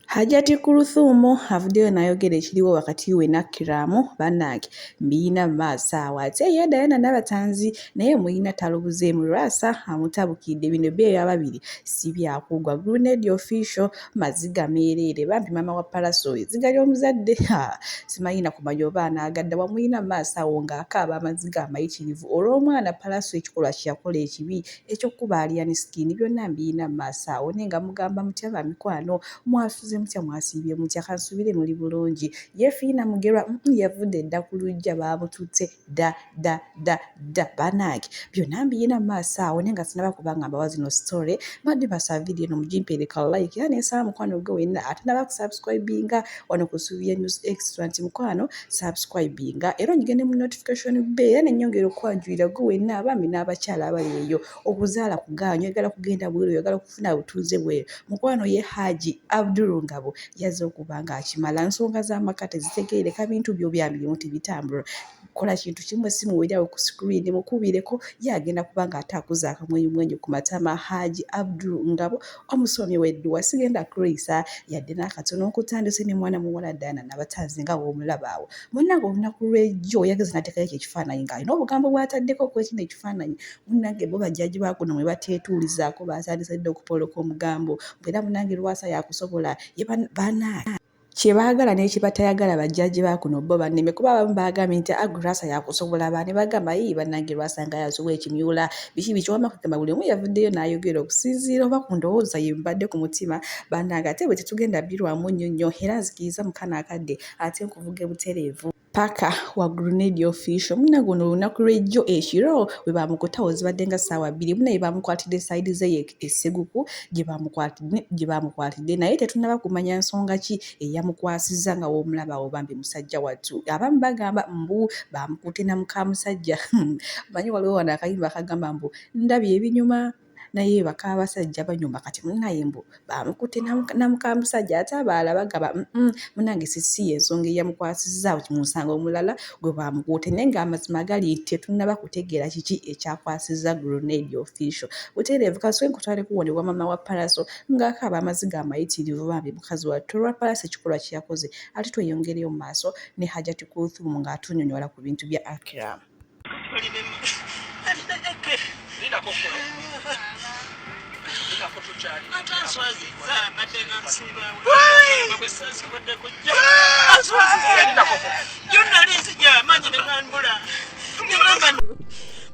Hajati Kuluthumu avuddeyo n'ayogera ekiriwo wakati we ne Akram bannange mbiyina mu maaso awo ate ye Diana Nabatanzi naye muyina talubuzeemu Lwasa amutabukidde bino byo ebyababiri si byakugwa Grenade official maziga meereere bambi maama wa Pallaso ezziga ly'omuzadde simanyi na kumanya oba anaagadda wamuyina mu maaso awo ng'akaaba amaziga amayitirivu olw'omwana Pallaso ekikolwa kye yakola ekibi eky'okukuba Alien Skin byonna mbiyina mu maaso awo naye nga mugamba mutya ba mikwano mwasuze mutya mwasiibye mutya kansuubire muli bulungi ye Fiina Mugerwa yavudde dda ku luggya baamututte dda dda dda dda bannange byonna mbiyina mu maaso awo naye nga sinaba kuba nga mbawa zino story mbadde basaba vidiyo eno mugimpeere ka like era nensaba mukwano gwe wenna atanaba kusubscribinga wano ku Suvia News Extra nti mukwano subscribinga era onyige ne mu notification bell era nenyongera okukwanjulira gwe wenna abaami n'abakyala abali eyo okuzaala kugaanyi oyagala kugenda bweru oyagala kufuna butuuze bweru mukwano ye Haji Abdul Ngabo yazze okuba nga akimala nsonga z'amaka tezitegeereka bintu byo bya mirimu tebitambula kola kintu kimu essimu weri awo ku screen mukubireko ye agenda kuba nga ate akuza akamwenyumwenyu ku matama Haji Abdul Ngabo omusomi w'edduwa sigenda kulwisa yadde n'akatono nkutandise ne mwana muwala Diana Nabatanzi nga bw'omulaba awo munnange olunaku lw'ejjo yageze n'ateekayo ekyo ekifaananyi ng'alina obugambo bw'ataddeko ku ekino ekifaananyi munnange bo bajjaji ba kuno mwe bateetuulizaako baatandise dda okupoloka omugambo mbu era munnange Lwasa yakusobola ye bana Kye baagala ne kye batayagala bajjajja ba kuno bo banneme kuba abamu baagambye nti ag Lwasa yakusobola ba ne bagamba yii bannange Lwasa nga yazuwa ekimyula biki biki wamma kwegamba buli omu yavuddeyo n'ayogera okusinziira oba ku ndowooza ye mbadde ku mutima bannange ate bwe tetugenda birwamu nnyo nnyo era nzikiriza mu kano akadde ate nkuvuge butereevu. Paka wa Grenade Official munange ono olunaku lw'ejjo ekiro we baamukutawo zibadde nga ssaawa bbiri munaye baamukwatidde sayidi ze e Sseguku gye baamukwatidde naye tetunnaba kumanya nsonga ki eyamukwasizza nga w'omulaba awo bambi musajja wattu abamu bagamba mbu baamukutte na muka musajja manyi waliwo wano akayimba akagamba mbu ndabye ebinyuma naye bakaabasajja banyuma kati munaye mbu bamukutte namukamusajja ate abalala bagaba munange sisi yensonga eyamukwasizza mu musango omulala gwe bamukutte naye ng'amazima gali tetunnaba kutegeera kiki ekyakwasizza Grenade Official butereevu kasooke nkutwale kuwonebwa maama wa Pallaso ng'akaaba amaziga amayitirivu bambi mukazi wattu olwa Pallaso ekikolwa kye yakoze ate tweyongereyo mu maaso ne Hajati Kulthum ng'atunyonnyola ku bintu bya Akram.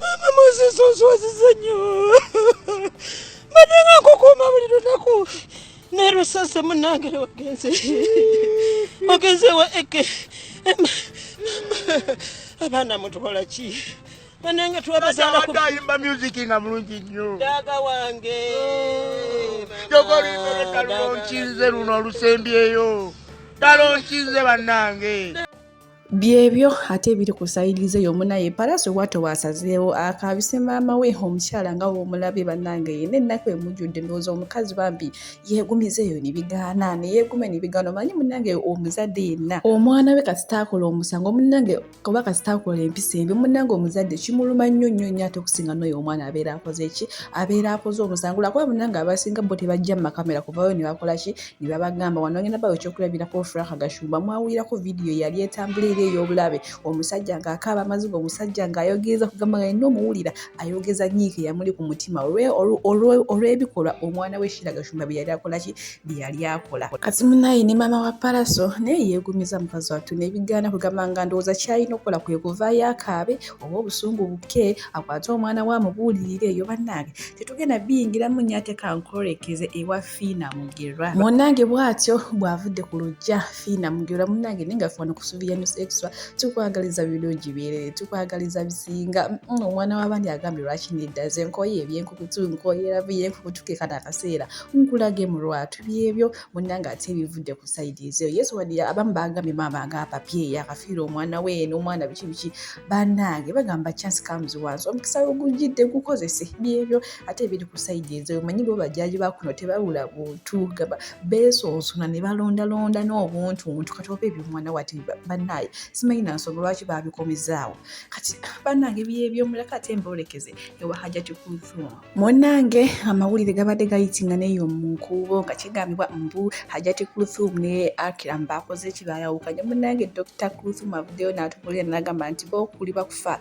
Mama Moses onswaziza nnyo mbadde nga nkukuuma buli lunaku naye lwesase munange wagenze ogenze wa eke abaana mutukola ki banange twabazaala ayimba music nga mulungi nnyo daga wange jogolimberetalonkinze luno olusembyeyo talonkinze bannange. Byebyo ate ebiri ku sayidi ze y'omu naye Pallaso bw'atyo bw'asazeewo akaabise maama we omukyala nga w'omulabye bannange yenna ennaku emujjudde ndowooza omukazi bambi yeegumiza eyo ne bigaana ne yeegumya ne bigaana omanyi munnange omuzadde yenna omwana we kasita akola omusango munnange oba kasita akola empisa embi munnange omuzadde kimuluma nnyo nnyo nnyo ate okusinga n'oyo omwana abeera akoze ki abeera akoze omusango lwakuba munnange abasinga bo tebajja mu makamera kuvayo ne bakola ki ne babagamba wano ngenda bawa ekyokulabirako Frank Gashumba mwawulirako vidiyo yali etambula eri ey'obulabe omusajja ng'akaaba amaziga omusajja ng'ayogeza kugamba nga yenna omuwulira ayogeza nyiike yamuli ku mutima olw'ebikolwa omwana we Sheila Gashumba bye yali akola ki bye yali akola kati munaye ne maama wa Pallaso naye yeegumiza mukazi wattu n'ebigaana kugamba nga ndowooza ky'alina okukola kwe kuvaayo akaabe oba obusungu buke akwate omwana we amubuulirire eyo bannange tetugenda biyingiramu nnyo ate kankwolekeze ewa Fiina Mugerwa. Munnange bw'atyo bw'avudde ku luggya Fiina Mugerwa munnange naye nga ffe wano ku Suvia News Extra tukwagaliza birungi byerere tukwagaliza bisinga omwana w'abandi agambye lwaki nedda nze nkooye ebyenkukutu nkooye love y'enkukutu ke kano akaseera nkulage mu lwatu byebyo munnange ate ebivudde ku sayidi ezeyo yesu wadde abamu bagambye maama nga apapye yakafiira omwana we n'omwana biki biki bannange bagamba chance comes once omukisa ogujjidde gukozese byebyo ate ebiri ku sayidi ezo omanyi bo bajjaji bakuno tebabula buntu gaba beesonsona ne balondalonda n'obuntuntu kati oba ebyomwana wati bannaye Simanyi na nsonga lwaki baabikomezaawo. Kati bannange byebyo, muleke ate mboolekeze ewa Hajati Kulthum. Munnange amawulire gabadde gayitinga neeyo mu nkuubo nga kigambibwa mbu Hajati Kulthum ne Akram baakoze ki, baayawukanye. Munnange Dokita Kulthum avuddeyo n'atubuulira n'agamba nti bo kuliba kufa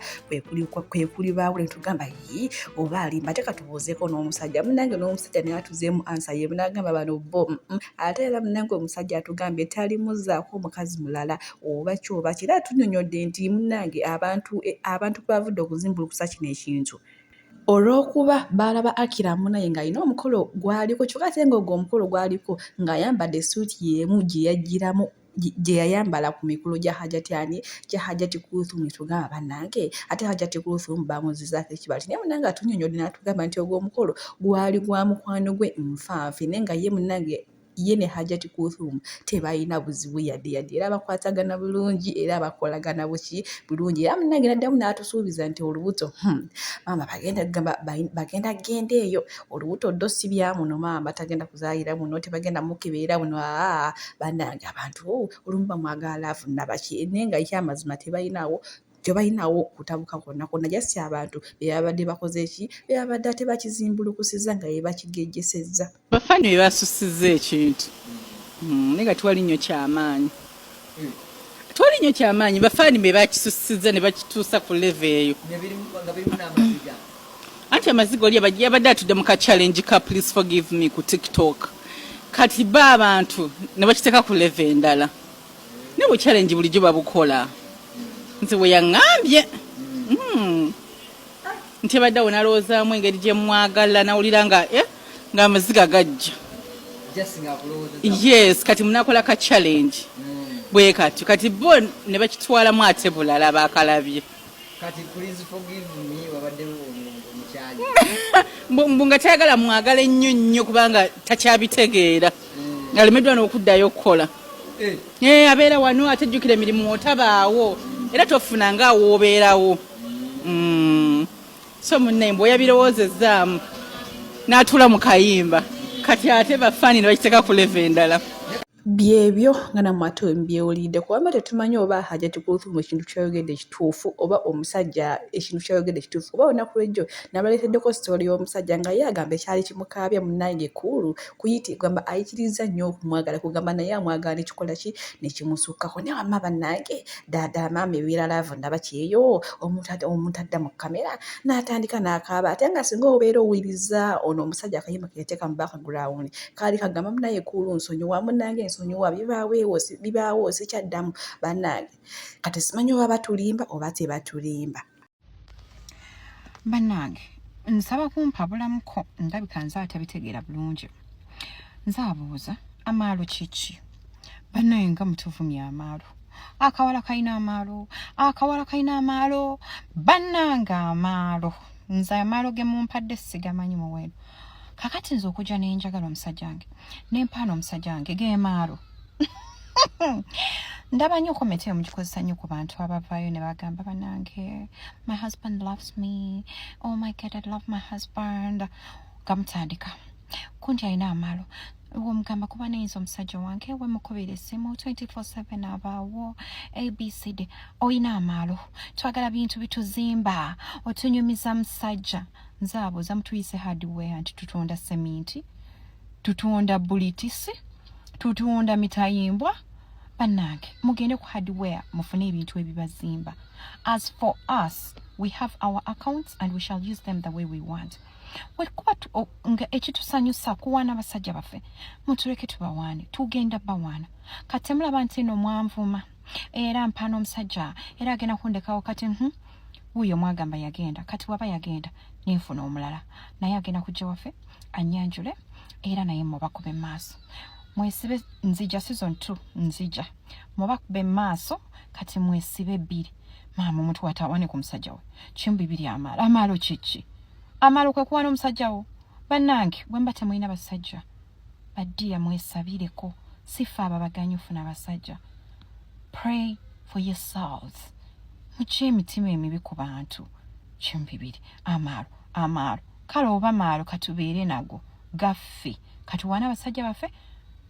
kwe kulibaawo, ne tugamba yii oba alimba, ate katubuuzeeko n'omusajja. Munnange n'omusajja naye atuzeemu ansa y'emu n'agamba bano bo ate era munnange omusajja atugambye talimuzzaako omukazi mulala oba ki oba ki, era atunyonyodde nti munnange abantu kwe bavudde okuzimbulukusa kino ekintu olw'okuba baalaba Akira munnaye ng'alina omukolo gw'aliko, kyokka ate ng'ogwo omukolo gw'aliko ng'ayambadde essuuti y'emu gye yaggyiramu gye yayambala ku mikolo gya Hajati ani, gya Hajati Kulthum. Ne tugamba bannange ate Hajati Kulthum bamuzizzaako ekibali, naye munnange atunyonnyodde n'atugamba nti ogwo omukolo gwali gwa mukwano gwe nfanfe, naye nga ye munnange ye ne Hajati Kulthum tebalina buzibu yadde yadde, era bakwatagana bulungi era bakolagana buki bulungi. Era munnange n'addamu n'atusuubiza nti olubuto maama bagenda gamba bagenda genda eyo olubuto ddo si bya muno, maama tagenda kuzaalira muno, tebagenda mukeberera muno. Aa bannange abantu olumu bamwagala love nabaki, naye nga ekyamazima tebalinawo tebalinawo kutabuka kwonna kwonna, just abantu be babadde bakoze ki, be babadde ate bakizimbulukusiza nga be bakigejjesezza. Bafaani be basusizza ekintu, naye nga tewali nnyo kyamaanyi, tewali nnyo kyamaanyi. Bafaani be bakisusizza ne bakituusa ku level eyo. Anti amaziga oli yabadde atudde mu ka challenge ka please forgive me ku TikTok, kati ba abantu ne bakiteeka ku level endala. Ne bu challenge bulijjo babukola, nze bwe yaŋŋambye nti abadde awo nalowoozaamu engeri gye mwagala, nawulira nga ng'amaziga gajja. Yes, kati munakola ka challenge bwe katyo, kati bo ne bakitwalamu ate bulala bakalabye. Kati please forgive me wabadde omukyali mbu nga tayagala mwagala ennyo nnyo kubanga takyabitegeera, alemeddwa n'okuddayo okukola. Abeera wano ate jjukira emirimu otabaawo era tofuna nga woobeerawo. So munne mbu oyabirowoozezaamu n'atuula mu kayimba, kati ate bafaani ne bakiteeka ku level endala. Byebyo nga nammwe ate we mubyewulidde, kubanga tetumanyi oba Hajati Kulthum ekintu ky'ayogedde kituufu oba omusajja ekintu ky'ayogedde kituufu. Kuba olunaku lw'ejjo nabaleeteddeko story y'omusajja nga ye agamba ekyali kimukaabya munnange Kulu kuyiti kugamba ayitirizza nnyo okumwagala, kugamba naye amwagala nekikola ki nekimusukkako. Naye wamma bannange ddaadala maama ebeera love ndaba kyeyo, omuntu adda mu kamera n'atandika n'akaaba, ate nga singa obeera owuliriza ono omusajja akayimba ke yateeka mu background kaali kagamba munnaye Kulu nsonyiwa, munnange nsonyiwa, bibaawo sikyaddamu. Bannange kati simanyi oba batulimba oba tebatulimba. Bannange nsaba kumpabulamuko, ndabika nze atabitegeera bulungi. Nze abuuza, amaalo kiki? Bannange nga mutuvumya amaalo, akawala kalina amaalo, akawala kalina amaalo. Bannange amaalo, nze amaalo ge mumpadde sigamanyi muwendo. Kakati nze okujja nenjagala omusajja wange nempaana omusajja wange gemaalo. Ndaba nnyo comment eyo mugikozesa nnyo ku bantu abavaayo ne bagamba bannange my husband loves me, oh my God, I love my husband, nga mutandika kunti alina amaalo. Womugamba kuba neyinza omusajja wange wemukubira essimu 24/7 abaawo abcd, oyina amaalo. Twagala bintu bituzimba, otunyumiza musajja. Nze abuuza, mutuyise hardware nti tutunda seminti, tutunda bulitisi, tutunda mitayimbwa? Bannange mugende ku hardware mufune ebintu ebibazimba. As for us, we have our accounts and we shall use them the way we want. Wekuba nga ekitusanyusa kuwaana abasajja baffe, mutuleke tubawaane, tugenda bawaana. Kati temulaba nti eno mwanvuma era mpaana omusajja era agenda kundekawo? Kati wuuyo mwagamba yagenda, kati waba yagenda nenfuna omulala, naye agenda kujja waffe anyanjule era naye mubakube maaso mwesibe. Nzija season 2, nzija mubakube maaso. Kati mwesibe bbiri maama, omuntu watawane ku musajja we kimu bibiri. Amaalo, amaalo kiki? Amaalo kwe kuwana omusajja wo. Bannange bwe mba temulina basajja baddiya, mwesabireko, sife ababaganya ofuna abasajja. Pray for yourselves, mukye emitima emibi ku bantu. Kimu bibiri, amaalo, amaalo. Kale oba maalo, katubeere nago gaffe, katuwaane abasajja baffe,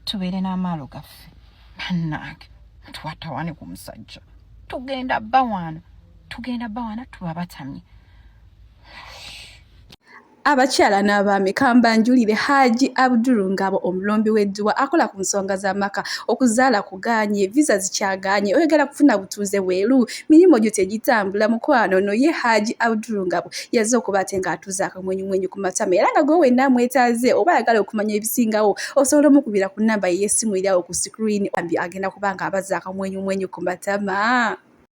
tubeere n'amaalo gaffe. Bannange, muntu watawane ku musajja. Tugenda bawaana, tugenda bawaana, tubabatamye. Abakyala n'abaami, kambanjulire Haji Abdul Ngabo, omulombi w'edduwa akola ku nsonga z'amaka. Okuzaala kugaanye, visa zikyagaanye, oyagala kufuna butuuze bweru, mirimu gyo tegitambula, mukwano ono ye Haji Abdul Ngabo yazze okuba ate ng'atuuza akamwenyumwenyu ku matama. Era nga gwe wenna amwetaaze oba ayagala okumanya ebisingawo, osobola omukubira ku nnamba ye y'essimu eri awo ku sikiriini, agenda kuba ng'abazza akamwenyumwenyu ku matama.